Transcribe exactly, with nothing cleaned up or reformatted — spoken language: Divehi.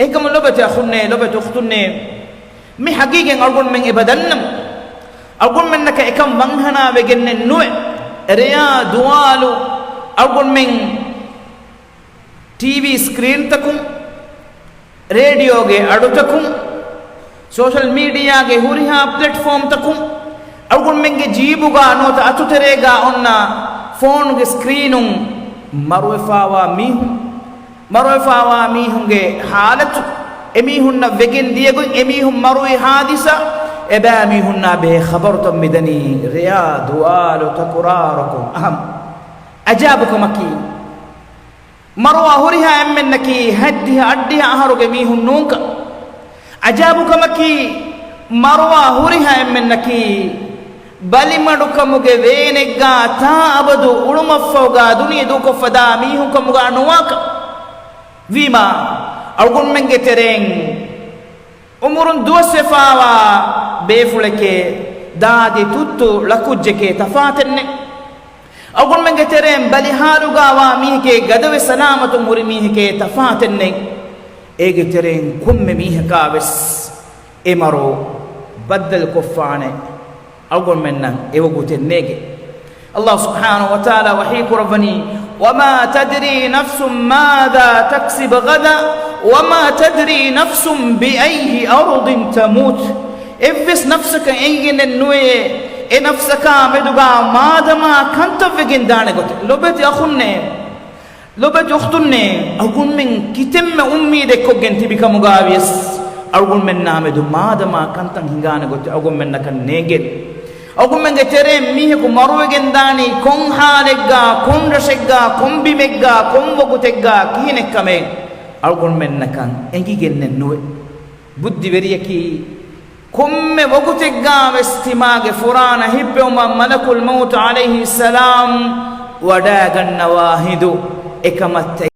އެކަމު ލޮބެތި އަޚުންނޭ، ލޮބެތި އުޚްތުންނޭ، މި ހަގީގަތް އަޅުގަނޑުމެން އެބަ ދަންނަމު، އަޅުގަނޑުމެންނަކަށް އެކަން ވަންހަނާ ވެގެންނެއް ނުވެ. ރެޔާ ދުވާލު އަޅުގަނޑުމެން ޓީވީ ސްކްރީންތަކުން، ރޭޑިއޯގެ އަޑުތަކުން، ސޯޝަލް މީޑިއާގެ ހުރިހާ ޕްލެޓްފޯމްތަކުން، އަޅުގަނޑުމެންގެ ޖީބުގަ ނުވަތަ އަތުތެރޭގަ އޮންނަ ފޯނުގެ ސްކްރީނުން މަރުވެފާވާ މީހުން، މަރުވެފާވާ މީހުންގެ ހާލަތު، އެމީހުންނަށް ވެގެން ދިޔަގޮތް، އެމީހުން މަރުވި ހާދިސާ، އެބައިމީހުންނާ ބެހޭ ޚަބަރުތައް މިދަނީ ރެޔާ ދުވާލު ތަކުރާރުކޮށް. އަހަން. އަޖާބުކަމަކީ، މަރުވާ ހުރިހާ އެންމެންނަކީ ހަތްދިހަ އަށްޑިހަ އަހަރުގެ މީހުން ނޫންކަން. އަޖާބުކަމަކީ، މަރުވާ ހުރިހާ އެންމެންނަކީ ބަލިމަޑުކަމުގެ ވޭނެއްގާ ތާއަބަދު އުޅުމަށްފަހުގާ ދުނިޔެ ދޫކޮށްފަދާ މީހުންކަމުގާ ނުވާކަން. ވީމާ، އަޅުގަނޑުމެންގެ ތެރެއިން އުމުރުން ދުވަސްވެފާވާ ބޭފުޅެކޭ، ދާދި ތުއްތު ޅަކުއްޖެކޭ ތަފާތެއް ނެތް. އަޅުގަނޑުމެންގެ ތެރެއިން ބަލިހާލުގާވާ މީހެކޭ، ގަދަވެ ސަލާމަތުން ހުރި މީހެކޭ ތަފާތެއް ނެތް. އޭގެ ތެރެއިން ކޮންމެ މީހަކާވެސް އެ މަރު ބައްދަލުކޮށްފާނެ. އަޅުގަނޑުމެންނަށް އެވަގުތެއް ނޭގެ. ﷲ ސުބްޙާނަހޫ ވަތަޢާލާ ވަޙީ ކުރައްވަނީ، وما تدري نفس ماذا تكسب غدا وما تدري نفس بأي أرض تموت. އެއްވެސް ނަފްސަކަށް އެނގިގެންނެއް ނުވޭ، އެ ނަފްސަކާ މެދުގާ މާދަމާ ކަންތައް ވެގެން ދާނެ ގޮތެއް. ލޮބެތި އަޚުންނޭ، ލޮބެތި އުޚްތުންނޭ، އަޅުގަނޑުމެން ކިތަންމެ އުއްމީދެއް ކޮށްގެން ތިބި ކަމުގާވިޔަސް، އަޅުގަނޑުމެންނާ މެދު މާދަމާ ކަންތައް ހިނގާނެ ގޮތެއް އަޅުގަނޑުމެންނަކަށް ނޭނގޭނެ. އަޅުގަނޑުމެންގެ ތެރެއިން މީހަކު މަރުވެގެން ދާނީ ކޮން ހާލެއްގާ، ކޮން ރަށެއްގާ، ކޮން ވަގުތެއްގާ، ކިހިނެއްކަމެއް އަޅުގަނޑުމެންނަކަށް އެނގިގެންނެއް ނުވޭ. ބުއްދިވެރިޔަކީ، ކޮންމެ ވަގުތެއްގާވެސް ތިމާގެ ފުރާނަ ހިއްޕެވުމަށް މަލަކުލް މައުތު ޢަލައިހިއްސަލާމް ވަޑައިގަންނަވާ ހިނދު، އެކަމަށް